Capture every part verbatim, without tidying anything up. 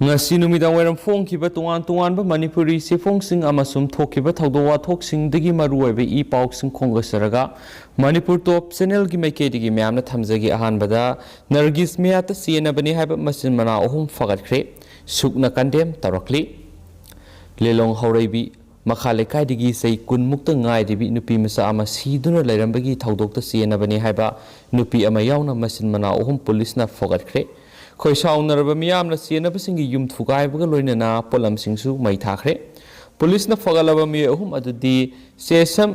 ꯉꯁꯤ ꯅꯨꯃꯤꯗꯥꯡ ꯋꯥꯏꯔꯝ ꯐꯣꯡꯈꯤꯕ ꯇꯣꯉꯥꯟ ꯇꯣꯉꯥꯟꯕ ꯃꯅꯤꯄꯨꯔꯤ ꯆꯦꯐꯣꯡꯁꯤꯡ ꯑꯃꯁꯨꯡ ꯊꯣꯛꯈꯤꯕ ꯊꯧꯗꯣꯛ ꯋꯥꯊꯣꯛꯁꯤꯡꯗꯒꯤ ꯃꯔꯨꯑꯣꯏꯕ ꯏ ꯄꯥꯎꯁꯤꯡ ꯈꯣꯝꯒꯠꯆꯔꯒ, ꯃꯅꯤꯄꯨꯔ ꯇꯣꯞ ꯆꯦꯅꯦꯜꯒꯤ ꯃꯥꯏꯀꯩꯗꯒꯤ ꯃꯌꯥꯝꯅ ꯊꯝꯖꯒꯦ꯫ ꯑꯍꯥꯟꯕꯗ, ꯅꯔꯒꯤꯁ ꯃꯤꯌꯥꯠꯇ ꯆꯦꯟꯅꯕꯅꯤ ꯍꯥꯏꯕ ꯃꯆꯤꯟ ꯃꯅꯥꯎ ꯑꯍꯨꯝ ꯐꯒꯠꯈ꯭ꯔꯦ꯫ ꯁꯨꯛꯅ ꯀꯟꯗꯦꯝ ꯇꯧꯔꯛꯂꯤ꯫ ꯂꯤꯂꯣꯡ ꯍꯧꯔꯩꯕꯤ ꯃꯈꯥ ꯂꯩꯀꯥꯏꯗꯒꯤ ꯆꯍꯤ ꯀꯨꯟꯃꯨꯛꯇ ꯉꯥꯏꯔꯤꯕꯤ ꯅꯨꯄꯤ ꯃꯆꯥ ꯑꯃ ꯁꯤꯗꯨꯅ ꯂꯩꯔꯝꯕꯒꯤ ꯊꯧꯗꯣꯛꯇ ꯆꯦꯟꯅꯕꯅꯤ ꯍꯥꯏꯕ ꯅꯨꯄꯤ ꯑꯃ ꯌꯥꯎꯅ ꯃꯆꯤꯟ ꯃꯅꯥꯎ ꯑꯍꯨꯝ ꯄꯨꯂꯤꯁꯅ ꯐꯒꯠꯈ꯭ꯔꯦ꯫ ꯈꯣꯏꯁꯥꯎꯅꯔꯕ ꯃꯤꯌꯥꯝꯅ ꯆꯦꯟꯅꯕꯁꯤꯡꯒꯤ ꯌꯨꯝ ꯊꯨꯒꯥꯏꯕꯒ ꯂꯣꯏꯅꯅ ꯄꯣꯠꯂꯝꯁꯤꯡꯁꯨ ꯃꯩ ꯊꯥꯈ꯭ꯔꯦ꯫ ꯄꯨꯂꯤꯁꯅ ꯐꯒꯠꯂꯕ ꯃꯤꯑꯣꯏ ꯑꯍꯨꯝ ꯑꯗꯨꯗꯤ ꯁꯦꯁꯝ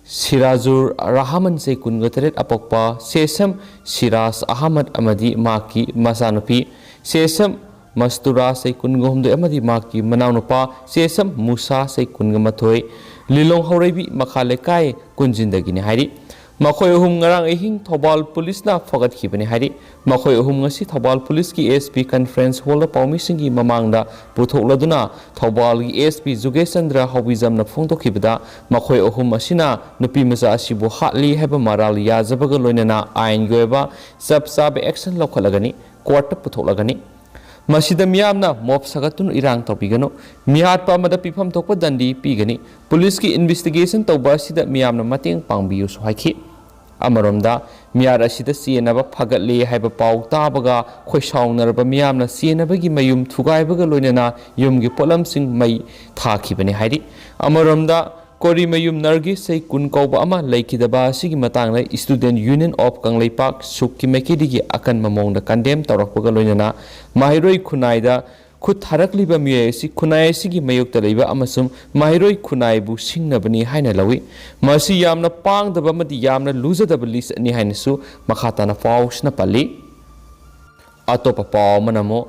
ꯁꯤꯔꯥꯖꯨꯔ ꯔꯍꯃꯟ, ꯆꯍꯤ ꯀꯨꯟꯒ ꯇꯔꯦꯠ ꯑꯄꯣꯛꯄ ꯁꯦꯁꯝ ꯁꯤꯔꯥꯖ ꯑꯍꯃꯗ ꯑꯃꯗꯤ ꯃꯍꯥꯛꯀꯤ ꯃꯆꯥꯅꯨꯄꯤ ꯁꯦꯁꯝ ꯃꯁꯇꯨꯔꯥ, ꯆꯍꯤ ꯀꯨꯟꯒ ꯍꯨꯝꯗꯣꯏ ꯑꯃꯗꯤ ꯃꯍꯥꯛꯀꯤ ꯃꯅꯥꯎꯅꯨꯄꯥ ꯁꯦꯁꯝ ꯃꯨꯁꯥ, ꯆꯍꯤ ꯀꯨꯟꯒ ꯃꯥꯊꯣꯏ, ꯂꯤꯂꯣꯡ ꯍꯧꯔꯩꯕꯤ ꯃꯈꯥ ꯂꯩꯀꯥꯏ ꯀꯨꯟꯖꯤꯟꯗꯒꯤꯅꯤ ꯍꯥꯏꯔꯤ꯫ ꯃꯈꯣꯏ ꯑꯍꯨꯝ ꯉꯔꯥꯡ ꯑꯍꯤꯡ ꯊꯧꯕꯥꯜ ꯄꯨꯂꯤꯁꯅ ꯐꯒꯠꯈꯤꯕꯅꯤ ꯍꯥꯏꯔꯤ꯫ ꯃꯈꯣꯏ ꯑꯍꯨꯝ ꯉꯁꯤ ꯊꯧꯕꯥꯜ ꯄꯨꯂꯤꯁꯀꯤ S P conference hall ꯗ ꯄꯥꯎꯃꯤꯁꯤꯡꯒꯤ ꯃꯃꯥꯡꯗ ꯄꯨꯊꯣꯛꯂꯗꯨꯅ ꯊꯧꯕꯥꯜꯒꯤ S P ꯖꯨꯒꯦꯁ ꯆꯟꯗ꯭ꯔ ꯍꯥꯎꯕꯤꯖꯝꯅ ꯐꯣꯡꯗꯣꯛꯈꯤꯕꯗ, ꯃꯈꯣꯏ ꯑꯍꯨꯝ ꯑꯁꯤꯅ ꯅꯨꯄꯤ ꯃꯆꯥ ꯑꯁꯤꯕꯨ ꯍꯥꯠꯂꯤ ꯍꯥꯏꯕ ꯃꯔꯥꯜ ꯌꯥꯖꯕꯒ ꯂꯣꯏꯅꯅ ꯑꯥꯏꯟꯒꯤ ꯑꯣꯏꯕ ꯆꯞ ꯆꯥꯕ action ꯂꯧꯈꯠꯂꯒꯅꯤ, court ꯇ ꯄꯨꯊꯣꯛꯂꯒꯅꯤ꯫ ꯃꯁꯤꯗ ꯃꯤꯌꯥꯝꯅ ꯃꯣꯞ ꯁꯥꯒꯠꯇꯨꯅ ꯏꯔꯥꯡ ꯇꯧꯕꯤꯒꯅꯨ꯫ ꯃꯤꯍꯥꯠꯄ ꯑꯃꯗ ꯄꯤꯐꯝ ꯊꯣꯛꯄ ꯗꯟꯗꯤ ꯄꯤꯒꯅꯤ꯫ ꯄꯨꯂꯤꯁꯀꯤ investigation ꯇꯧꯕ ꯑꯁꯤꯗ ꯃꯤꯌꯥꯝꯅ ꯃꯇꯦꯡ ꯄꯥꯡꯕꯤꯌꯨꯁꯨ ꯍꯥꯏꯈꯤ꯫ ꯑꯃꯔꯣꯝꯗ, ꯃꯤꯍꯥꯠ ꯑꯁꯤꯗ ꯆꯦꯟꯅꯕ ꯐꯒꯠꯂꯦ ꯍꯥꯏꯕ ꯄꯥꯎ ꯇꯥꯕꯒ ꯈꯣꯏꯁꯥꯎꯅꯔꯕ ꯃꯤꯌꯥꯝꯅ ꯆꯦꯟꯅꯕꯒꯤ ꯃꯌꯨꯝ ꯊꯨꯒꯥꯏꯕꯒ ꯂꯣꯏꯅꯅ ꯌꯨꯝꯒꯤ ꯄꯣꯠꯂꯝꯁꯤꯡ ꯃꯩ ꯊꯥꯈꯤꯕꯅꯤ ꯍꯥꯏꯔꯤ꯫ ꯑꯃꯔꯣꯝꯗ, ꯀꯣꯔꯤꯃꯌꯨꯝ ꯅꯔꯒꯤꯁ, ꯆꯍꯤ ꯀꯨꯟ ꯀꯧꯕ ꯑꯃ ꯂꯩꯈꯤꯗꯕ ꯑꯁꯤꯒꯤ ꯃꯇꯥꯡꯗ Student Union of ꯀꯪꯂꯩꯄꯥꯛ, ꯁꯨꯛꯀꯤ ꯃꯥꯏꯀꯩꯗꯒꯤ ꯑꯀꯟꯕ ꯃꯑꯣꯡꯗ ꯀꯟꯗꯦꯝ ꯇꯧꯔꯛꯄꯒ ꯂꯣꯏꯅꯅ ꯃꯍꯩꯔꯣꯏ ꯈꯨꯟꯅꯥꯏꯗ ꯈꯨꯠ ꯊꯥꯔꯛꯂꯤꯕ ꯃꯤꯑꯣꯏ ꯑꯁꯤ ꯈꯨꯟꯅꯥꯏ ꯑꯁꯤꯒꯤ ꯃꯥꯌꯣꯛꯇ ꯂꯩꯕ ꯑꯃꯁꯨꯡ ꯃꯍꯩꯔꯣꯏ ꯈꯨꯟꯅꯥꯏꯕꯨ ꯁꯤꯡꯅꯕꯅꯤ ꯍꯥꯏꯅ ꯂꯧꯏ꯫ ꯃꯁꯤ ꯌꯥꯝꯅ ꯄꯥꯡꯗꯕ ꯑꯃꯗꯤ ꯌꯥꯝꯅ ꯂꯨꯖꯗꯕ list ꯅꯤ ꯍꯥꯏꯅꯁꯨ ꯃꯈꯥ ꯇꯥꯅ ꯄꯥꯎꯁꯤꯅ ꯄꯜꯂꯤ꯫ ꯑꯇꯣꯞꯄ ꯄꯥꯎ ꯑꯃꯅ ꯑꯃꯨꯛ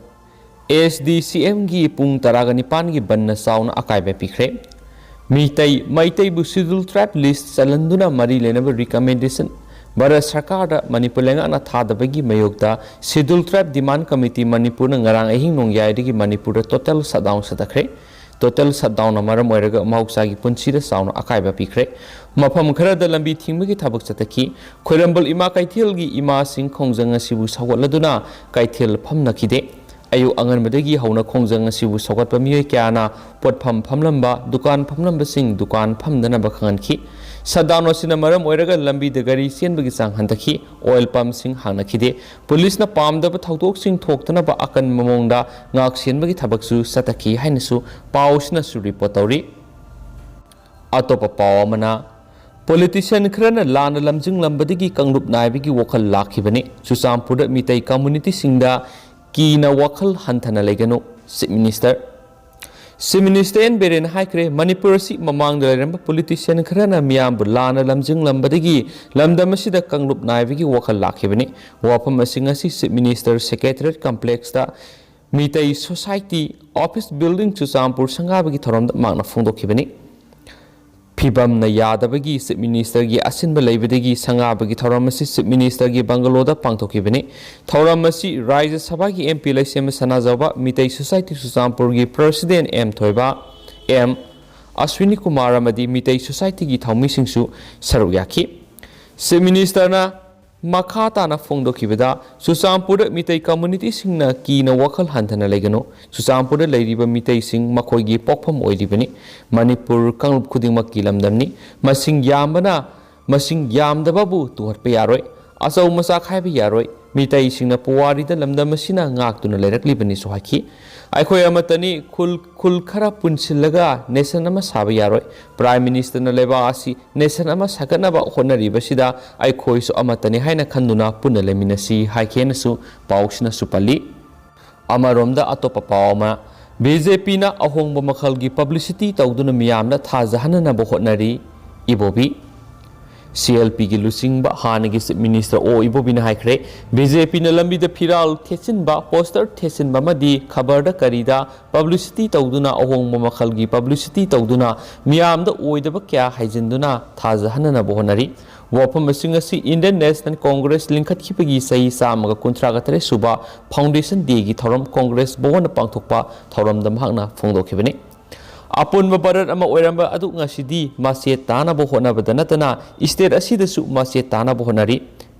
S D C M ꯒꯤ ꯄꯨꯡ ꯇꯔꯥꯒ ꯅꯤꯄꯥꯟꯒꯤ ꯕꯟꯅ ꯆꯥꯎꯅ ꯑꯀꯥꯏꯕ ꯄꯤꯈ꯭ꯔꯦ꯫ ꯃꯤꯇꯩ, ꯃꯩꯇꯩꯕꯨ Scheduled Tribe list ꯆꯜꯍꯟꯗꯨꯅ ꯃꯔꯤ ꯂꯩꯅꯕ recommendation ꯚꯥꯔꯠ ꯁꯔꯀꯥꯔꯗ ꯃꯅꯤꯄꯨꯔ ꯂꯩꯉꯥꯛꯅ ꯊꯥꯗꯕꯒꯤ ꯃꯥꯌꯣꯛꯇ Scheduled Tribe Demand Committee ꯃꯅꯤꯄꯨꯔꯅ ꯉꯔꯥꯡ ꯑꯍꯤꯡ ꯅꯣꯡꯌꯥꯏꯗꯒꯤ ꯃꯅꯤꯄꯨꯔꯗ total shutdown ꯁꯥꯊꯈ꯭ꯔꯦ꯫ Total shutdown ꯅ ꯃꯔꯝ ꯑꯣꯏꯔꯒ ꯃꯍꯧꯁꯥꯒꯤ ꯄꯨꯟꯁꯤꯗ ꯆꯥꯎꯅ ꯑꯀꯥꯏꯕ ꯄꯤꯈ꯭ꯔꯦ꯫ ꯃꯐꯝ ꯈꯔꯗ ꯂꯝꯕꯤ ꯊꯤꯡꯕꯒꯤ ꯊꯕꯛ ꯆꯠꯊꯈꯤ꯫ ꯈ꯭ꯋꯥꯏꯔꯝꯕꯜ ꯏꯃꯥ ꯀꯩꯊꯦꯜꯒꯤ ꯏꯃꯥꯁꯤꯡ ꯈꯣꯡꯖꯪ ꯑꯁꯤꯕꯨ ꯁꯧꯒꯠꯂꯗꯨꯅ ꯀꯩꯊꯦꯜ ꯐꯝꯅꯈꯤꯗꯦ꯫ ꯑꯌꯨꯛ ꯑꯉꯟꯕꯗꯒꯤ ꯍꯧꯅ ꯈꯣꯡꯖꯪ ꯑꯁꯤꯕꯨ ꯁꯧꯒꯠꯄ ꯃꯤꯑꯣꯏ ꯀꯌꯥꯅ ꯄꯣꯠꯐꯝ ꯐꯝꯂꯝꯕ, ꯗꯨꯀꯥꯟ ꯐꯝꯂꯝꯕꯁꯤꯡ ꯗꯨꯀꯥꯟ ꯐꯝꯗꯅꯕ ꯈꯪꯍꯟꯈꯤ꯫ ꯁꯠꯗꯥꯎꯟ ꯑꯁꯤꯅ ꯃꯔꯝ ꯑꯣꯏꯔꯒ ꯂꯝꯕꯤꯗ ꯒꯥꯔꯤ ꯆꯦꯟꯕꯒꯤ ꯆꯥꯡ ꯍꯟꯊꯈꯤ꯫ ꯑꯣꯏꯜ ꯄꯝꯁꯤꯡ ꯍꯥꯡꯅꯈꯤꯗꯦ꯫ ꯄꯨꯂꯤꯁꯅ ꯄꯥꯝꯗꯕ ꯊꯧꯗꯣꯛꯁꯤꯡ ꯊꯣꯛꯇꯅꯕ ꯑꯀꯟꯕ ꯃꯑꯣꯡꯗ ꯉꯥꯛ ꯁꯦꯟꯕꯒꯤ ꯊꯕꯛꯁꯨ ꯆꯠꯊꯈꯤ ꯍꯥꯏꯅꯁꯨ ꯄꯥꯎ ꯑꯁꯤꯅꯁꯨ ꯔꯤꯄꯣꯔꯠ ꯇꯧꯔꯤ꯫ ꯑꯇꯣꯞꯄ ꯄꯥꯎ ꯑꯃꯅ, ꯄꯣꯂꯤꯇꯤꯁꯤꯌꯥꯟ ꯈꯔꯅ ꯂꯥꯟꯅ ꯂꯝꯖꯤꯡꯂꯝꯕꯗꯒꯤ ꯀꯥꯡꯂꯨꯞ ꯅꯥꯏꯕꯒꯤ ꯋꯥꯈꯜ ꯂꯥꯛꯈꯤꯕꯅꯤ꯫ ꯆꯨꯔꯆꯥꯟꯄꯨꯔꯗ ꯃꯤꯇꯩ ꯀꯝꯃꯨꯅꯤꯇꯤꯁꯤꯡꯗ ꯀꯤꯅ ꯋꯥꯈꯜ ꯍꯟꯊꯅ ꯂꯩꯒꯅꯨ, chief minister. Chief minister N ꯕꯤꯔꯦꯟꯅ ꯍꯥꯏꯈ꯭ꯔꯦ, ꯃꯅꯤꯄꯨꯔ ꯑꯁꯤ ꯃꯃꯥꯡꯗ ꯂꯩꯔꯝꯕ ꯄꯣꯂꯤꯇꯤꯁꯤꯌꯥꯟ ꯈꯔꯅ ꯃꯤꯌꯥꯝꯕꯨ ꯂꯥꯟꯅ ꯂꯝꯖꯤꯡꯂꯝꯕꯗꯒꯤ ꯂꯝꯗꯝ ꯑꯁꯤꯗ ꯀꯥꯡꯂꯨꯞ ꯅꯥꯏꯕꯒꯤ ꯋꯥꯈꯜ ꯂꯥꯛꯈꯤꯕꯅꯤ꯫ ꯋꯥꯐꯝ ꯑꯁꯤꯡ ꯑꯁꯤ ꯆꯤꯐ ꯃꯤꯅꯤꯁꯇꯔ ꯁꯦꯀ꯭ꯔꯦꯇꯔꯤꯌꯦꯠ ꯀꯝꯄ꯭ꯂꯦꯛꯁꯇ Meetei society office building Churachandpur ꯁꯪꯒꯥꯕꯒꯤ ꯊꯧꯔꯝꯗ ꯃꯍꯥꯛꯅ ꯐꯣꯡꯗꯣꯛꯈꯤꯕꯅꯤ꯫ ꯐꯤꯕꯝꯅ ꯌꯥꯗꯕꯒꯤ ꯆꯤꯐ ꯃꯤꯅꯤꯁꯇꯔꯒꯤ ꯑꯁꯤꯟꯕ ꯂꯩꯕꯗꯒꯤ ꯁꯪꯒꯥꯕꯒꯤ ꯊꯧꯔꯝ ꯑꯁꯤ ꯆꯤꯐ ꯃꯤꯅꯤꯁꯇꯔꯒꯤ ꯕꯪꯒꯂꯣꯗ ꯄꯥꯡꯊꯣꯛꯈꯤꯕꯅꯤ꯫ ꯊꯧꯔꯝ ꯑꯁꯤ ꯔꯥꯖ꯭ꯌ ꯁꯚꯥꯒꯤ ꯑꯦꯝ ꯄꯤ ꯂꯩꯁꯦꯝꯕ ꯁꯅꯥꯖꯥꯎꯕ, ꯃꯤꯇꯩ ꯁꯣꯁꯥꯏꯇꯤ ꯆꯨꯔꯆꯥꯟꯄꯨꯔꯒꯤ ꯄ꯭ꯔꯁꯤꯗꯦꯟ ꯑꯦꯝ ꯊꯣꯏꯕ, ꯑꯦꯝ ꯑꯁ꯭ꯋꯤꯅꯤ ꯀꯨꯃꯥꯔ ꯑꯃꯗꯤ ꯃꯤꯇꯩ ꯁꯣꯁꯥꯏꯇꯤꯒꯤ ꯊꯧꯃꯤꯁꯤꯡꯁꯨ ꯁꯔꯨꯛ ꯌꯥꯈꯤ꯫ ꯆꯤꯐ ꯃꯤꯅꯤꯁꯇꯔꯅ ꯃꯈꯥ ꯇꯥꯅ ꯐꯣꯡꯗꯣꯛꯈꯤꯕꯗ, ꯆꯨꯔꯆꯥꯟꯄꯨꯔꯗ ꯃꯤꯇꯩ ꯀꯝꯃꯨꯅꯤꯇꯤꯁꯤꯡꯅ ꯀꯤꯅ ꯋꯥꯈꯜ ꯍꯟꯊꯅ ꯂꯩꯒꯅꯨ꯫ ꯆꯨꯔꯆꯥꯟꯄꯨꯔꯗ ꯂꯩꯔꯤꯕ ꯃꯤꯇꯩꯁꯤꯡ ꯃꯈꯣꯏꯒꯤ ꯄꯣꯛꯐꯝ ꯑꯣꯏꯔꯤꯕꯅꯤ꯫ ꯃꯅꯤꯄꯨꯔ ꯀꯥꯡꯂꯨꯞ ꯈꯨꯗꯤꯡꯃꯛꯀꯤ ꯂꯝꯗꯝꯅꯤ꯫ ꯃꯁꯤꯡ ꯌꯥꯝꯕꯅ ꯃꯁꯤꯡ ꯌꯥꯝꯗꯕꯕꯨ ꯇꯨꯍꯠꯄ ꯌꯥꯔꯣꯏ꯫ ꯑꯆꯧ ꯃꯆꯥ ꯈꯥꯏꯕ ꯌꯥꯔꯣꯏ꯫ ꯃꯤꯇꯩꯁꯤꯡꯅ ꯄꯨꯋꯥꯔꯤꯗ ꯂꯝꯗꯝ ꯑꯁꯤꯅ ꯉꯥꯛꯇꯨꯅ ꯂꯩꯔꯛꯂꯤꯕꯅꯤꯁꯨ ꯍꯥꯏꯈꯤ꯫ ꯑꯩꯈꯣꯏ ꯑꯃꯠꯇꯅꯤ, ꯈꯨꯜ, ꯈꯨꯜ ꯈꯔ ꯄꯨꯟꯁꯤꯜꯂꯒ ꯅꯦꯁꯟ ꯑꯃ ꯁꯥꯕ ꯌꯥꯔꯣꯏ꯫ ꯄ꯭ꯔꯥꯏꯝ ꯃꯤꯅꯤꯁꯇꯔꯅ ꯂꯩꯕꯥꯛ ꯑꯁꯤ ꯅꯦꯁꯟ ꯑꯃ ꯁꯥꯒꯠꯅꯕ ꯍꯣꯠꯅꯔꯤꯕꯁꯤꯗ ꯑꯩꯈꯣꯏꯁꯨ ꯑꯃꯠꯇꯅꯤ ꯍꯥꯏꯅ ꯈꯟꯗꯨꯅ ꯄꯨꯟꯅ ꯂꯩꯃꯤꯟꯅꯁꯤ ꯍꯥꯏꯈꯤ ꯍꯥꯏꯅꯁꯨ ꯄꯥꯎꯁꯤꯅꯁꯨ ꯄꯜꯂꯤ꯫ ꯑꯃꯔꯣꯝꯗ ꯑꯇꯣꯞꯄ ꯄꯥꯎ ꯑꯃ, ꯕꯤ ꯖꯦ ꯄꯤꯅ ꯑꯍꯣꯡꯕ ꯃꯈꯜꯒꯤ ꯄꯕ꯭ꯂꯤꯁꯤꯇꯤ ꯇꯧꯗꯨꯅ ꯃꯤꯌꯥꯝꯗ ꯊꯥꯖꯍꯟꯅꯅꯕ ꯍꯣꯠꯅꯔꯤ, ꯏꯕꯣꯕꯤ꯫ ꯁꯤ ꯑꯦꯜ ꯄꯤꯒꯤ ꯂꯨꯆꯤꯡꯕ ꯍꯥꯟꯅꯒꯤ ꯆꯤꯐ ꯃꯤꯅꯤꯁꯇꯔ ꯑꯣ ꯏꯕꯣꯕꯤꯅ ꯍꯥꯏꯈ꯭ꯔꯦ, ꯕꯤ ꯖꯦ ꯄꯤꯅ ꯂꯝꯕꯤꯗ ꯐꯤꯔꯥꯜ ꯊꯦꯠꯆꯤꯟꯕ, ꯄꯣꯁꯇꯔ ꯊꯦꯠꯆꯤꯟꯕ ꯑꯃꯗꯤ ꯈꯕꯔꯗ ꯀꯔꯤꯗ ꯄꯕ꯭ꯂꯤꯁꯤꯇꯤ ꯇꯧꯗꯨꯅ, ꯑꯍꯣꯡꯕ ꯃꯈꯜꯒꯤ ꯄꯕ꯭ꯂꯤꯁꯤꯇꯤ ꯇꯧꯗꯨꯅ ꯃꯤꯌꯥꯝꯗ ꯑꯣꯏꯗꯕ ꯀꯌꯥ ꯍꯩꯖꯤꯟꯗꯨꯅ ꯊꯥꯖꯍꯟꯅꯅꯕ ꯍꯣꯠꯅꯔꯤ꯫ ꯋꯥꯐꯝꯁꯤꯡ ꯑꯁꯤ ꯏꯟꯗꯤꯌꯟ ꯅꯦꯁꯅꯦꯜ ꯀꯣꯡꯒ꯭ꯔꯦꯁ ꯂꯤꯡꯈꯠꯈꯤꯕꯒꯤ ꯆꯍꯤ ꯆꯥꯝꯃꯒ ꯀꯨꯟꯊ꯭ꯔꯥꯒ ꯇꯔꯦꯠ ꯁꯨꯕ ꯐꯥꯎꯟꯗꯦꯁꯟ ꯗꯦꯒꯤ ꯊꯧꯔꯝ ꯀꯣꯡꯒ꯭ꯔꯦꯁ ꯚꯋꯟꯗ ꯄꯥꯡꯊꯣꯛꯄ ꯊꯧꯔꯝꯗ ꯃꯍꯥꯛꯅ ꯐꯣꯡꯗꯣꯛꯈꯤꯕꯅꯤ꯫ ꯑꯄꯨꯟꯕ ꯚꯥꯔꯠ ꯑꯃ ꯑꯣꯏꯔꯝꯕ ꯑꯗꯨ ꯉꯁꯤꯗꯤ ꯃꯆꯦꯠ ꯇꯥꯅꯕ ꯍꯣꯠꯅꯕꯗ ꯅꯠꯇꯅ ꯏꯁꯇꯦꯠ ꯑꯁꯤꯗꯁꯨ ꯃꯆꯦꯠ ꯇꯥꯅꯕ ꯍꯣꯠꯅꯔꯤ꯫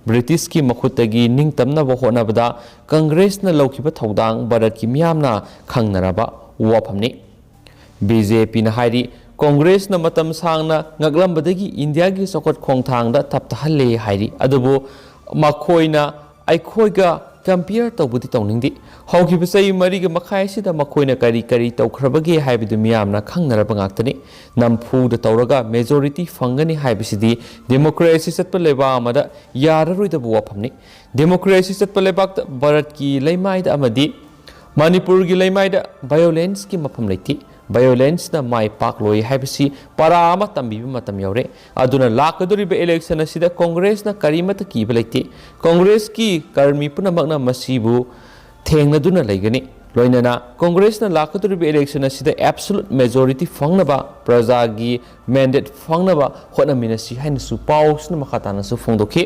ꯕ꯭ꯔꯤꯇꯤꯁꯀꯤ ꯃꯈꯨꯠꯇꯒꯤ ꯅꯤꯡꯇꯝꯅꯕ ꯍꯣꯠꯅꯕꯗ ꯀꯪꯒ꯭ꯔꯦꯁꯅ ꯂꯧꯈꯤꯕ ꯊꯧꯗꯥꯡ ꯚꯥꯔꯠꯀꯤ ꯃꯤꯌꯥꯝꯅ ꯈꯪꯅꯔꯕ ꯋꯥꯐꯝꯅꯤ꯫ ꯕꯤ ꯖꯦ ꯄꯤꯅ ꯍꯥꯏꯔꯤ, ꯀꯪꯒ꯭ꯔꯦꯁꯅ ꯃꯇꯝ ꯁꯥꯡꯅ ꯉꯛꯂꯝꯕꯗꯒꯤ ꯏꯟꯗꯤꯌꯥꯒꯤ ꯆꯥꯎꯈꯠ ꯈꯣꯡꯊꯥꯡꯗ ꯇꯞꯊꯍꯜꯂꯦ ꯍꯥꯏꯔꯤ, ꯑꯗꯨꯕꯨ ꯃꯈꯣꯏꯅ ꯑꯩꯈꯣꯏꯒ compare ꯇꯧꯕꯗꯤ ꯇꯧꯅꯤꯡꯗꯦ꯫ ꯍꯧꯈꯤꯕ ꯆꯍꯤ ꯃꯔꯤꯒ ꯃꯈꯥꯏ ꯑꯁꯤꯗ ꯃꯈꯣꯏꯅ ꯀꯔꯤ ꯀꯔꯤ ꯇꯧꯈ꯭ꯔꯕꯒꯦ ꯍꯥꯏꯕꯗꯨ ꯃꯤꯌꯥꯝꯅ ꯈꯪꯅꯔꯕ ꯉꯥꯛꯇꯅꯤ꯫ ꯅꯝꯐꯨꯗ ꯇꯧꯔꯒ majority ꯐꯪꯒꯅꯤ ꯍꯥꯏꯕꯁꯤꯗꯤ democracy ꯆꯠꯄ ꯂꯩꯕꯥꯛ ꯑꯃꯗ ꯌꯥꯔꯔꯣꯏꯗꯕ ꯋꯥꯐꯝꯅꯤ꯫ Democracy ꯆꯠꯄ ꯂꯩꯕꯥꯛꯇ, ꯚꯥꯔꯠꯀꯤ ꯂꯩꯃꯥꯏꯗ ꯑꯃꯗꯤ ꯃꯅꯤꯄꯨꯔꯒꯤ ꯂꯩꯃꯥꯏꯗ violenceꯀꯤ ꯃꯐꯝ ꯂꯩꯇꯦ꯫ Violenceꯅ ꯃꯥꯏ ꯄꯥꯛꯂꯣꯏ ꯍꯥꯏꯕꯁꯤ ꯄꯔꯥ ꯑꯃ ꯇꯝꯕꯤꯕ ꯃꯇꯝ ꯌꯧꯔꯦ꯫ ꯑꯗꯨꯅ ꯂꯥꯛꯀꯗꯧꯔꯤꯕ election ꯑꯁꯤꯗ ꯀꯪꯒ꯭ꯔꯦꯁꯅ ꯀꯔꯤꯃꯠꯇ ꯀꯤꯕ ꯂꯩꯇꯦ꯫ ꯀꯪꯒ꯭ꯔꯦꯁꯀꯤ ꯀꯔꯃꯤ ꯄꯨꯝꯅꯃꯛꯅ ꯃꯁꯤꯕꯨ ꯊꯦꯡꯅꯗꯨꯅ ꯂꯩꯒꯅꯤ꯫ ꯂꯣꯏꯅꯅ ꯀꯪꯒ꯭ꯔꯦꯁꯅ ꯂꯥꯛꯀꯗꯧꯔꯤꯕ election ꯑꯁꯤꯗ absolute majority ꯐꯪꯅꯕ, ꯄ꯭ꯔꯖꯥꯒꯤ mandate ꯐꯪꯅꯕ ꯍꯣꯠꯅꯃꯤꯟꯅꯁꯤ ꯍꯥꯏꯅꯁꯨ ꯄꯥꯎꯁꯤꯅ ꯃꯈꯥ ꯇꯥꯅꯁꯨ ꯐꯣꯡꯗꯣꯛꯈꯤ꯫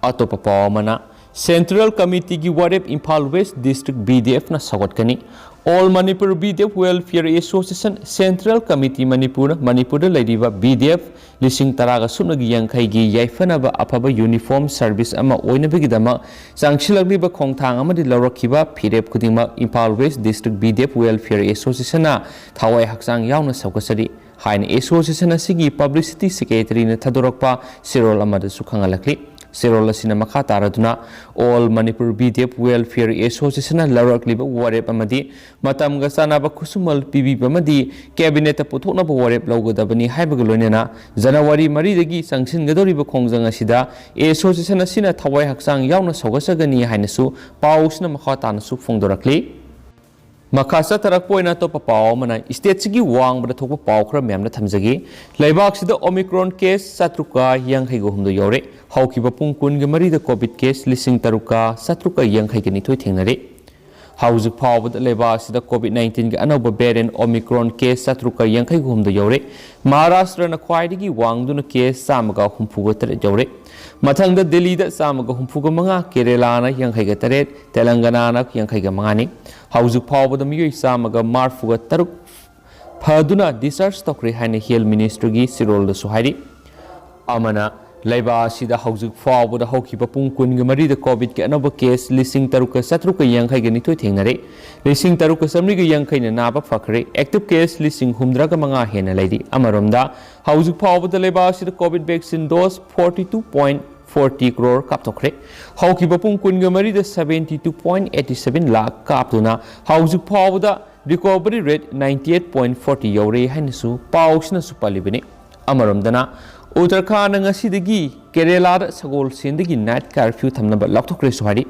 ꯑꯇꯣꯞꯄ ꯄꯥꯎ ꯑꯃꯅ, Central Committeeꯒꯤ ꯋꯥꯔꯦꯞ Imphal West District B D Fꯅ ꯁꯧꯒꯠꯀꯅꯤ꯫ All Manipur B D F Welfare Association Central Committee ꯃꯅꯤꯄꯨꯔꯅ ꯃꯅꯤꯄꯨꯔꯗ ꯂꯩꯔꯤꯕ B D F ꯂꯤꯁꯤꯡ ꯇꯔꯥꯒ ꯁꯨꯞꯅꯒꯤ ꯌꯥꯡꯈꯩꯒꯤ ꯌꯥꯏꯐꯅꯕ ꯑꯐꯕ uniform service ꯑꯃ ꯑꯣꯏꯅꯕꯒꯤꯗꯃꯛ ꯆꯪꯁꯤꯜꯂꯛꯂꯤꯕ ꯈꯣꯡꯊꯥꯡ ꯑꯃꯗꯤ ꯂꯧꯔꯛꯈꯤꯕ ꯐꯤꯔꯦꯞ ꯈꯨꯗꯤꯡꯃꯛ Imphal West District B D F Welfare Associationꯅ ꯊꯋꯥꯏ ꯍꯛꯆꯥꯡ ꯌꯥꯎꯅ ꯁꯧꯒꯠꯆꯔꯤ ꯍꯥꯏꯅ association ꯑꯁꯤꯒꯤ publicity secretaryꯅ ꯊꯥꯗꯣꯔꯛꯄ ꯆꯦꯔꯣꯜ ꯑꯃꯗꯁꯨ ꯈꯪꯍꯜꯂꯛꯂꯤ꯫ ꯆꯦꯔꯣꯜ ꯑꯁꯤꯅ ꯃꯈꯥ ꯇꯥꯔꯗꯨꯅ All Manipur B D F Welfare Associationꯅ ꯂꯧꯔꯛꯂꯤꯕ ꯋꯥꯔꯦꯞ ꯑꯃꯗꯤ ꯃꯇꯝꯒ ꯆꯥꯟꯅꯕ ꯈꯨꯠꯁꯨꯃꯜ ꯄꯤꯕꯤꯕ ꯑꯃꯗꯤ cabinetꯇ ꯄꯨꯊꯣꯛꯅꯕ ꯋꯥꯔꯦꯞ ꯂꯧꯒꯗꯕꯅꯤ ꯍꯥꯏꯕꯒ ꯂꯣꯏꯅꯅ ꯖꯅꯋꯥꯔꯤ ꯃꯔꯤꯗꯒꯤ ꯆꯪꯁꯤꯟꯒꯗꯧꯔꯤꯕ ꯈꯣꯡꯖꯪ ꯑꯁꯤꯗ association ꯑꯁꯤꯅ ꯊꯋꯥꯏ ꯍꯛꯆꯥꯡ ꯌꯥꯎꯅ ꯁꯧꯒꯠꯆꯒꯅꯤ ꯍꯥꯏꯅꯁꯨ ꯄꯥꯎꯁꯤꯅ ꯃꯈꯥ ꯇꯥꯅꯁꯨ ꯐꯣꯡꯗꯣꯔꯛꯂꯤ꯫ ꯃꯈꯥ ꯆꯠꯊꯔꯛꯄ ꯑꯣꯏꯅ ꯑꯇꯣꯞꯄ ꯄꯥꯎ ꯑꯃꯅ stateꯁꯤꯒꯤ ꯋꯥꯡꯃꯗ ꯊꯣꯛꯄ ꯄꯥꯎ ꯈꯔ ꯃꯌꯥꯝꯅ ꯊꯝꯖꯒꯦ꯫ ꯂꯩꯕꯥꯛꯁꯤꯗ Omicron case ꯆꯥꯇ꯭ꯔꯨꯛꯀ ꯌꯥꯡꯈꯩꯒ ꯍꯨꯝꯗꯣꯏ ꯌꯧꯔꯦ꯫ ꯍꯧꯈꯤꯕ ꯄꯨꯡ ꯀꯨꯟꯒ ꯃꯔꯤꯗ COVID case ꯂꯤꯁꯤꯡ ꯇꯔꯨꯛꯀ ꯆꯥꯇ꯭ꯔꯨꯛꯀ ꯌꯥꯡꯈꯩꯒ ꯅꯤꯊꯣꯏ ꯊꯦꯡꯅꯔꯦ꯫ ꯍꯧꯖꯤꯛ ꯐꯥꯎꯕꯗ ꯂꯩꯕꯥꯛ ꯑꯁꯤꯗ COVID nineteenꯒꯤ ꯑꯅꯧꯕ variant Omicron case ꯆꯥꯇ꯭ꯔꯨꯛꯀ ꯌꯥꯡꯈꯩꯒ ꯍꯨꯝꯗꯣꯏ ꯌꯧꯔꯦ꯫ ꯃꯍꯥꯔꯥꯁꯇ꯭ꯔꯅ ꯈ꯭ꯋꯥꯏꯗꯒꯤ ꯋꯥꯡꯗꯨꯅ case ꯆꯥꯝꯃꯒ ꯍꯨꯝꯐꯨꯒ ꯇꯔꯦꯠ ꯌꯧꯔꯦ꯫ ꯃꯊꯪꯗ ꯗꯦꯜꯂꯤꯗ ꯆꯥꯝꯃꯒ ꯍꯨꯝꯐꯨꯒ ꯃꯉꯥ, ꯀꯦꯔꯦꯂꯥꯅ ꯌꯥꯡꯈꯩꯒ ꯇꯔꯦꯠ, ꯇꯦꯂꯪꯒꯅꯥꯅ ꯌꯥꯡꯈꯩꯒ ꯃꯉꯥꯅꯤ꯫ ꯍꯧꯖꯤꯛ ꯐꯥꯎꯕꯗ ꯃꯤꯑꯣꯏ ꯆꯥꯝꯃꯒ ꯃꯔꯤꯐꯨꯒ ꯇꯔꯨꯛ ꯐꯗꯨꯅ discharge ꯇꯧꯈ꯭ꯔꯦ ꯍꯥꯏꯅ Health Ministryꯒꯤ ꯆꯦꯔꯣꯜꯗꯁꯨ ꯍꯥꯏꯔꯤ꯫ ꯑꯃꯅ ꯂꯩꯕꯥꯛ ꯑꯁꯤꯗ ꯍꯧꯖꯤꯛ ꯐꯥꯎꯕꯗ ꯍꯧꯈꯤꯕ ꯄꯨꯡ ꯀꯨꯟꯒ ꯃꯔꯤꯗ ꯀꯣꯚꯤꯗꯀꯤ ꯑꯅꯧꯕ ꯀꯦꯁ ꯂꯤꯁꯤꯡ ꯇꯔꯨꯛꯀ ꯆꯥꯇ꯭ꯔꯨꯛꯀ ꯌꯥꯡꯈꯩꯒ ꯅꯤꯊꯣꯏ ꯊꯦꯡꯅꯔꯦ꯫ ꯂꯤꯁꯤꯡ ꯇꯔꯨꯛꯀ ꯆꯥꯃꯔꯤꯒ ꯌꯥꯡꯈꯩꯅ ꯅꯥꯕ ꯐꯈ꯭ꯔꯦ꯫ ꯑꯦꯛꯇꯤꯚ ꯀꯦꯁ ꯂꯤꯁꯤꯡ ꯍꯨꯝꯗ꯭ꯔꯥꯒ ꯃꯉꯥ ꯍꯦꯟꯅ ꯂꯩꯔꯤ꯫ ꯑꯃꯔꯣꯝꯗ, ꯍꯧꯖꯤꯛ ꯐꯥꯎꯕꯗ ꯂꯩꯕꯥꯛ ꯑꯁꯤꯗ covid vaccine dose forty two point forty crore ꯀꯥꯞꯊꯣꯛꯈ꯭ꯔꯦ꯫ ꯍꯧꯈꯤꯕ ꯄꯨꯡ ꯀꯨꯟꯒ ꯃꯔꯤꯗ seventy two point eighty seven lakh ꯀꯥꯞꯇꯨꯅ ꯍꯧꯖꯤꯛ ꯐꯥꯎꯕꯗ recovery rate ninety eight point forty ꯌꯧꯔꯦ ꯍꯥꯏꯅꯁꯨ ꯄꯥꯎꯁꯤꯅꯁꯨ ꯄꯜꯂꯤꯕꯅꯤ꯫ ꯑꯃꯔꯣꯝꯗꯅ, ꯎꯠꯇꯔꯈꯥꯟꯗ ꯉꯁꯤꯗꯒꯤ ꯀꯦꯔꯦꯂꯥꯗ ꯁꯒꯣꯜꯁꯦꯟꯗꯒꯤ ꯅꯥꯏꯠ ꯀꯥꯔꯐ꯭ꯌꯨ ꯊꯝꯅꯕ ꯂꯥꯎꯊꯣꯛꯈ꯭ꯔꯦꯁꯨ ꯍꯥꯏꯔꯤ꯫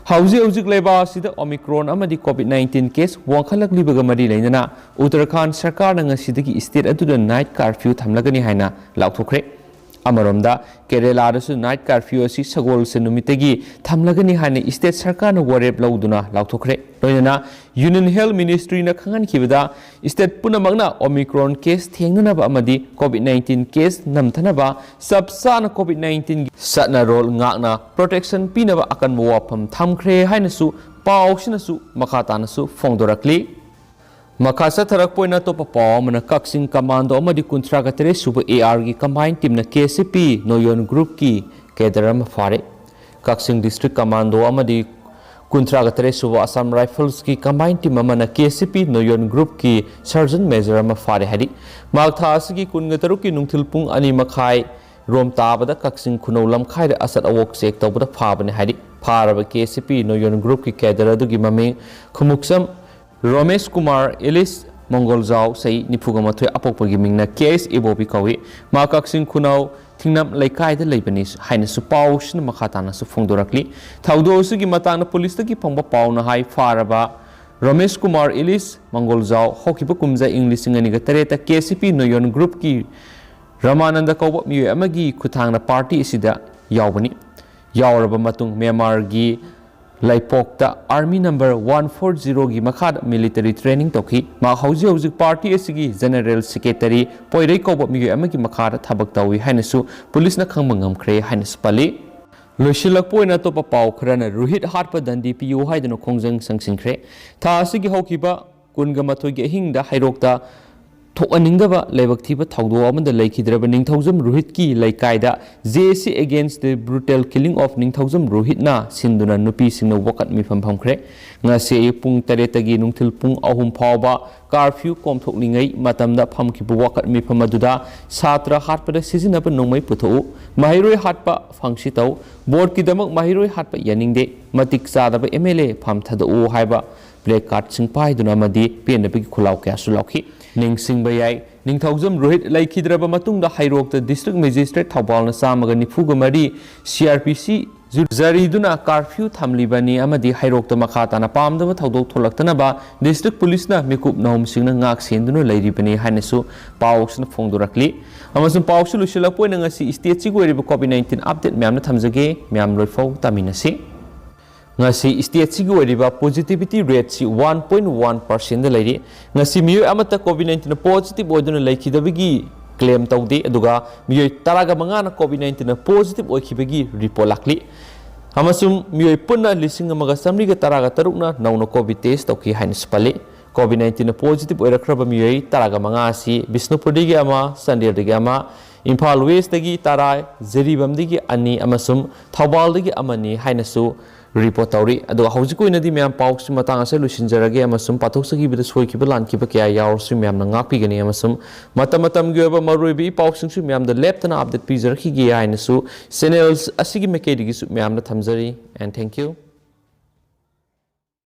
ꯍꯧꯖꯤꯛ ꯍꯧꯖꯤꯛ ꯂꯩꯕꯥꯛ ꯑꯁꯤꯗ ꯑꯣꯃꯤꯀ꯭ꯔꯣꯟ ꯑꯃꯗꯤ ꯀꯣꯚꯤꯗ ꯅꯥꯏꯟꯇꯤꯟ ꯀꯦꯁ ꯋꯥꯡꯈꯠꯂꯛꯂꯤꯕꯒ ꯃꯔꯤ ꯂꯩꯅꯅ ꯎꯠꯇꯔꯈꯥꯟꯗ ꯁꯔꯀꯥꯔꯅ ꯉꯁꯤꯗꯒꯤ ꯁ꯭ꯇꯦꯠ ꯑꯗꯨꯗ ꯅꯥꯏꯠ ꯀꯥꯔꯐ꯭ꯌꯨ ꯊꯝꯂꯒꯅꯤ ꯍꯥꯏꯅ ꯂꯥꯎꯊꯣꯛꯈ꯭ꯔꯦ꯫ ꯑꯃꯔꯣꯝꯗ, ꯀꯦꯔꯦꯂꯥꯗꯁꯨ ꯅꯥꯏꯠ ꯀꯥꯔꯐ꯭ꯌꯨ ꯑꯁꯤ ꯁꯒꯣꯜꯁꯦꯟ ꯅꯨꯃꯤꯠꯇꯒꯤ ꯊꯝꯂꯒꯅꯤ ꯍꯥꯏꯅ ꯁ꯭ꯇꯦꯠ ꯁꯔꯀꯥꯔꯅ ꯋꯥꯔꯦꯞ ꯂꯧꯗꯨꯅ ꯂꯥꯎꯊꯣꯛꯈ꯭ꯔꯦ꯫ ꯂꯣꯏꯅꯅ ꯌꯨꯅꯤꯌꯟ ꯍꯦꯜꯊ ꯃꯤꯅꯤꯁꯇ꯭ꯔꯤꯅ ꯈꯪꯍꯟꯈꯤꯕꯗ, ꯁ꯭ꯇꯦꯠ ꯄꯨꯝꯅꯃꯛꯅ ꯑꯣꯃꯤꯀ꯭ꯔꯣꯟ ꯀꯦꯁ ꯊꯦꯡꯅꯅꯕ ꯑꯃꯗꯤ ꯀꯣꯚꯤꯗ ꯅꯥꯏꯟꯇꯤꯟ ꯀꯦꯁ ꯅꯝꯊꯅꯕ ꯆꯞ ꯆꯥꯅ ꯀꯣꯚꯤꯗ ꯅꯥꯏꯟꯇꯤꯟꯒꯤ ꯆꯠꯅꯔꯣꯜ ꯉꯥꯛꯅ ꯄ꯭ꯔꯣꯇꯦꯛꯁꯟ ꯄꯤꯅꯕ ꯑꯀꯟꯕ ꯋꯥꯐꯝ ꯊꯝꯈ꯭ꯔꯦ ꯍꯥꯏꯅꯁꯨ ꯄꯥꯎꯁꯤꯅꯁꯨ ꯃꯈꯥ ꯇꯥꯅꯁꯨ ꯐꯣꯡꯗꯣꯔꯛꯂꯤ꯫ ꯃꯈꯥ ꯆꯠꯊꯔꯛꯄ ꯑꯣꯏꯅ ꯑꯇꯣꯞꯄ ꯄꯥꯎ ꯑꯃꯅ, ꯀꯛꯆꯤꯡ ꯀꯃꯥꯟꯗꯣ ꯑꯃꯗꯤ ꯀꯨꯟꯊ꯭ꯔꯥꯒ ꯇꯔꯦꯠ ꯁꯨꯕ ꯑꯦ ꯑꯥꯔꯒꯤ ꯀꯝꯕꯥꯏꯟ ꯇꯤꯝꯅ ꯀꯦ ꯑꯦꯁ ꯁꯤ ꯄꯤ ꯅꯣꯌꯣꯟ ꯒ꯭ꯔꯨꯞꯀꯤ ꯀꯦꯗꯔ ꯑꯃ ꯐꯥꯔꯦ꯫ ꯀꯛꯆꯤꯡ ꯗꯤꯁꯇ꯭ꯔꯤꯛ ꯀꯃꯥꯟꯗꯣ ꯑꯃꯗꯤ ꯀꯨꯟꯊ꯭ꯔꯥꯒ ꯇꯔꯦꯠ ꯁꯨꯕ ꯑꯁꯥꯝ ꯔꯥꯏꯐꯜꯁꯀꯤ ꯀꯝꯕꯥꯏꯟ ꯇꯤꯝ ꯑꯃꯅ ꯀꯦ ꯑꯦꯁ ꯁꯤ ꯄꯤ ꯅꯣꯌꯣꯟ ꯒ꯭ꯔꯨꯞꯀꯤ ꯁꯔꯖꯟ ꯃꯦꯖꯔ ꯑꯃ ꯐꯥꯔꯦ ꯍꯥꯏꯔꯤ꯫ ꯃꯥꯔꯆ ꯊꯥ ꯑꯁꯤꯒꯤ ꯀꯨꯟꯒ ꯇꯔꯨꯛꯀꯤ ꯅꯨꯡꯊꯤꯜ ꯄꯨꯡ ꯑꯅꯤ ꯃꯈꯥꯏ ꯔꯣꯝ ꯇꯥꯕꯗ ꯀꯛꯆꯤꯡ ꯈꯨꯅꯧ ꯂꯝꯈꯥꯏꯗ ꯑꯁꯠ ꯑꯋꯣꯛ ꯆꯦꯛ ꯇꯧꯕꯗ ꯐꯥꯕꯅꯤ ꯍꯥꯏꯔꯤ꯫ ꯐꯥꯔꯕ ꯀꯦ ꯑꯦꯁ ꯁꯤ ꯄꯤ ꯅꯣꯌꯣꯟ ꯒ꯭ꯔꯨꯞꯀꯤ ꯀꯦꯗꯔ ꯑꯗꯨꯒꯤ ꯃꯃꯤꯡ ꯈꯨꯃꯨꯛꯆꯝ ꯔꯣꯃꯦꯁ ꯀꯨꯃꯥꯔ ꯑꯦꯂꯤꯁ ꯃꯪꯒꯣꯜꯖꯥꯎ, ꯆꯍꯤ ꯅꯤꯐꯨꯒ ꯃꯥꯊꯣꯏ, ꯑꯄꯣꯛꯄꯒꯤ ꯃꯤꯡꯅ ꯀꯦ ꯑꯦꯁ ꯏꯕꯣꯕꯤ ꯀꯧꯏ꯫ ꯃꯥ ꯀꯛꯆꯤꯡ ꯈꯨꯅꯧ ꯊꯤꯡꯅꯝ ꯂꯩꯀꯥꯏꯗ ꯂꯩꯕꯅꯤ ꯍꯥꯏꯅꯁꯨ ꯄꯥꯎꯁꯤꯅ ꯃꯈꯥ ꯇꯥꯅꯁꯨ ꯐꯣꯡꯗꯣꯔꯛꯂꯤ꯫ ꯊꯧꯗꯣꯛ ꯑꯁꯤꯒꯤ ꯃꯇꯥꯡꯗ ꯄꯨꯂꯤꯁꯇꯒꯤ ꯐꯪꯕ ꯄꯥꯎꯅ ꯍꯥꯏ, ꯐꯥꯔꯕ ꯔꯣꯃꯦꯁ ꯀꯨꯃꯥꯔ ꯏꯂꯤꯁ ꯃꯪꯒꯣꯜꯖꯥꯎ ꯍꯧꯈꯤꯕ ꯀꯨꯝꯖꯥ ꯏꯪ ꯂꯤꯁꯤꯡ ꯑꯅꯤꯒ ꯇꯔꯦꯠꯇ ꯀꯦ ꯑꯦꯁ ꯁꯤ ꯄꯤ ꯅꯣꯌꯣꯟ ꯒ꯭ꯔꯨꯞꯀꯤ ꯔꯃꯥꯅꯟꯗ ꯀꯧꯕ ꯃꯤꯑꯣꯏ ꯑꯃꯒꯤ ꯈꯨꯠꯊꯥꯡꯗ ꯄꯥꯔꯇꯤ ꯑꯁꯤꯗ ꯌꯥꯎꯕꯅꯤ꯫ ꯌꯥꯎꯔꯕ ꯃꯇꯨꯡ ꯃ꯭ꯌꯥꯟꯃꯥꯔꯒꯤ ꯂꯩꯄꯣꯛꯇ ꯑꯥꯔꯃꯤ ꯅꯝꯕꯔ ꯋꯥꯟ ꯐꯣꯔ ꯖꯤꯔꯣꯒꯤ ꯃꯈꯥꯗ ꯃꯤꯂꯤꯇꯔꯤ ꯇ꯭ꯔꯦꯅꯤꯡ ꯇꯧꯈꯤ꯫ ꯃꯍꯥꯛ ꯍꯧꯖꯤꯛ ꯍꯧꯖꯤꯛ ꯄꯥꯔꯇꯤ ꯑꯁꯤꯒꯤ ꯖꯦꯅꯔꯦꯜ ꯁꯦꯀ꯭ꯔꯦꯇꯔꯤ ꯄꯣꯏꯔꯩ ꯀꯧꯕ ꯃꯤꯑꯣꯏ ꯑꯃꯒꯤ ꯃꯈꯥꯗ ꯊꯕꯛ ꯇꯧꯏ ꯍꯥꯏꯅꯁꯨ ꯄꯨꯂꯤꯁꯅ ꯈꯪꯕ ꯉꯝꯈ꯭ꯔꯦ ꯍꯥꯏꯅꯁꯨ ꯄꯜꯂꯤ꯫ ꯂꯣꯏꯁꯤꯜꯂꯛꯄ ꯑꯣꯏꯅ ꯑꯇꯣꯞꯄ ꯄꯥꯎ ꯈꯔꯅ, ꯔꯣꯍꯤꯠ ꯍꯥꯠꯄ ꯗꯟꯗꯤ ꯄꯤꯌꯨ ꯍꯥꯏꯗꯨꯅ ꯈꯣꯡꯖꯪ ꯆꯪꯁꯤꯟꯈ꯭ꯔꯦ꯫ ꯊꯥ ꯑꯁꯤꯒꯤ ꯍꯧꯈꯤꯕ ꯀꯨꯟꯒ ꯃꯥꯊꯣꯏꯒꯤ ꯑꯍꯤꯡꯗ ꯍꯩꯔꯣꯛꯇ ꯊꯣꯛꯍꯟꯅꯤꯡꯗꯕ ꯂꯥꯏꯕꯛ ꯊꯤꯕ ꯊꯧꯗꯣꯛ ꯑꯃꯗ ꯂꯩꯈꯤꯗ꯭ꯔꯕ ꯅꯤꯡꯊꯧꯖꯝ ꯔꯣꯍꯤꯠꯀꯤ ꯂꯩꯀꯥꯏꯗ J A C Against the Brutal Killing of ꯅꯤꯡꯊꯧꯖꯝ ꯔꯣꯍꯤꯠꯅ ꯁꯤꯟꯗꯨꯅ ꯅꯨꯄꯤꯁꯤꯡꯅ ꯋꯥꯀꯠ ꯃꯤꯐꯝ ꯐꯝꯈ꯭ꯔꯦ꯫ ꯉꯁꯤ ꯑꯌꯨꯛ ꯄꯨꯡ ꯇꯔꯦꯠꯇꯒꯤ ꯅꯨꯡꯊꯤꯜ ꯄꯨꯡ ꯑꯍꯨꯝ ꯐꯥꯎꯕ ꯀꯥꯔꯐ꯭ꯌꯨ ꯀꯣꯝꯊꯣꯛꯂꯤꯉꯩ ꯃꯇꯝꯗ ꯐꯝꯈꯤꯕ ꯋꯥꯀꯠ ꯃꯤꯐꯝ ꯑꯗꯨꯗ ꯁꯥꯇ꯭ꯔ ꯍꯥꯠꯄꯗ ꯁꯤꯖꯤꯟꯅꯕ ꯅꯣꯡꯃꯩ ꯄꯨꯊꯣꯛꯎ, ꯃꯍꯩꯔꯣꯏ ꯍꯥꯠꯄ ꯐꯪꯁꯤ ꯇꯧ, ꯚꯣꯠꯀꯤꯗꯃꯛ ꯃꯍꯩꯔꯣꯏ ꯍꯥꯠꯄ ꯌꯥꯅꯤꯡꯗꯦ, ꯃꯇꯤꯛ ꯆꯥꯗꯕ M L A ꯐꯝ ꯊꯥꯗꯣꯛꯎ ꯍꯥꯏꯕ ꯄ꯭ꯂꯦ ꯀꯥꯔꯗꯁꯤꯡ ꯄꯥꯏꯗꯨꯅ ꯑꯃꯗꯤ ꯄꯦꯟꯗꯕꯒꯤ ꯈꯨꯜꯂꯥꯎ ꯀꯌꯥꯁꯨ ꯂꯥꯎꯈꯤ꯫ ꯅꯤꯡꯁꯤꯡꯕ ꯌꯥꯏ, ꯅꯤꯡꯊꯧꯖꯝ ꯔꯣꯍꯤꯠ ꯂꯩꯈꯤꯗ꯭ꯔꯕ ꯃꯇꯨꯡꯗ ꯍꯩꯔꯣꯛꯇ ꯗꯤꯁꯇ꯭ꯔꯤꯛ ꯃꯦꯖꯤꯁꯇ꯭ꯔꯦꯠ ꯊꯧꯕꯥꯜꯅ ꯆꯥꯝꯃꯒ ꯅꯤꯐꯨꯒ ꯃꯔꯤ C R P C ꯖꯔꯤꯗꯨꯅ ꯀꯥꯔꯐ꯭ꯌꯨ ꯊꯝꯂꯤꯕꯅꯤ ꯑꯃꯗꯤ ꯍꯩꯔꯣꯛꯇ ꯃꯈꯥ ꯇꯥꯅ ꯄꯥꯝꯗꯕ ꯊꯧꯗꯣꯛ ꯊꯣꯛꯂꯛꯇꯅꯕ ꯗꯤꯁꯇ꯭ꯔꯤꯛ ꯄꯨꯂꯤꯁꯅ ꯃꯤꯀꯨꯞ ꯅꯍꯨꯝꯁꯤꯡꯅ ꯉꯥꯛ ꯁꯦꯟꯗꯨꯅ ꯂꯩꯔꯤꯕꯅꯤ ꯍꯥꯏꯅꯁꯨ ꯄꯥꯎꯁꯤꯅ ꯐꯣꯡꯗꯣꯔꯛꯂꯤ꯫ ꯑꯃꯁꯨꯡ ꯄꯥꯎꯁꯤ ꯂꯣꯏꯁꯤꯜꯂꯛꯄ ꯑꯣꯏꯅ ꯉꯁꯤ ꯁ꯭ꯇꯦꯠꯁꯤꯒꯤ ꯑꯣꯏꯔꯤꯕ COVID nineteen update ꯃꯌꯥꯝꯅ ꯊꯝꯖꯒꯦ꯫ ꯃꯌꯥꯝ ꯂꯣꯏꯐꯥꯎ ꯇꯥꯃꯤꯟꯅꯁꯤ꯫ ꯉꯁꯤ ꯁ꯭ꯇꯦꯠꯁꯤꯒꯤ ꯑꯣꯏꯔꯤꯕ positivity rateꯁꯤ one point one percentꯗ ꯂꯩꯔꯤ꯫ ꯉꯁꯤ ꯃꯤꯑꯣꯏ ꯑꯃꯠꯇ COVID nineteen positive ꯑꯣꯏꯗꯨꯅ ꯂꯩꯈꯤꯗꯕꯒꯤ claim ꯇꯧꯗꯦ, ꯑꯗꯨꯒ ꯃꯤꯑꯣꯏ ꯇꯔꯥꯒ ꯃꯉꯥꯅ COVID nineteen positive ꯑꯣꯏꯈꯤꯕꯒꯤ report ꯂꯥꯛꯂꯤ꯫ ꯑꯃꯁꯨꯡ ꯃꯤꯑꯣꯏ ꯄꯨꯟꯅ ꯂꯤꯁꯤꯡ ꯑꯃꯒ ꯆꯥꯃꯔꯤꯒ ꯇꯔꯥꯒ ꯇꯔꯨꯛꯅ ꯅꯧꯅ COVID test ꯇꯧꯈꯤ ꯍꯥꯏꯅꯁꯨ ꯄꯜꯂꯤ꯫ COVID nineteen positive ꯑꯣꯏꯔꯛꯈ꯭ꯔꯕ ꯃꯤꯑꯣꯏ ꯇꯔꯥꯒ ꯃꯉꯥ ꯑꯁꯤ ꯕꯤꯁꯅꯨꯄꯨꯔꯗꯒꯤ ꯑꯃ, ꯆꯥꯟꯗꯦꯜꯗꯒꯤ ꯑꯃ, ꯏꯝꯐꯥꯜ Westꯇꯒꯤ ꯇꯔꯥ, ꯖꯤꯔꯤꯕꯥꯝꯗꯒꯤ ꯑꯅꯤ ꯑꯃꯁꯨꯡ ꯊꯧꯕꯥꯜꯗꯒꯤ ꯑꯃꯅꯤ ꯍꯥꯏꯅꯁꯨ report ꯇꯧꯔꯤ꯫ ꯑꯗꯨꯒ ꯍꯧꯖꯤꯛ ꯑꯣꯏꯅꯗꯤ ꯃꯌꯥꯝ ꯄꯥꯎꯁꯤ ꯃꯇꯥꯡ ꯑꯁꯤꯗ ꯂꯣꯏꯁꯤꯟꯖꯔꯒꯦ, ꯑꯃꯁꯨꯡ ꯄꯥꯊꯣꯛꯆꯈꯤꯕꯗ ꯁꯣꯏꯈꯤꯕ ꯂꯥꯟꯈꯤꯕ ꯀꯌꯥ ꯌꯥꯎꯔꯁꯨ ꯃꯌꯥꯝꯅ ꯉꯥꯛꯄꯤꯒꯅꯤ, ꯑꯃꯁꯨꯡ ꯃꯇꯝ ꯃꯇꯝꯒꯤ ꯑꯣꯏꯕ ꯃꯔꯨꯑꯣꯏꯕ ꯏ ꯄꯥꯎꯁꯤꯡꯁꯨ ꯃꯌꯥꯝꯗ ꯂꯦꯞꯇꯅ update ꯄꯤꯖꯔꯛꯈꯤꯒꯦ ꯍꯥꯏꯅꯁꯨ channel ꯑꯁꯤꯒꯤ ꯃꯥꯏꯀꯩꯗꯒꯤꯁꯨ ꯃꯌꯥꯝꯗ ꯊꯝꯖꯔꯤ꯫ And thank you꯫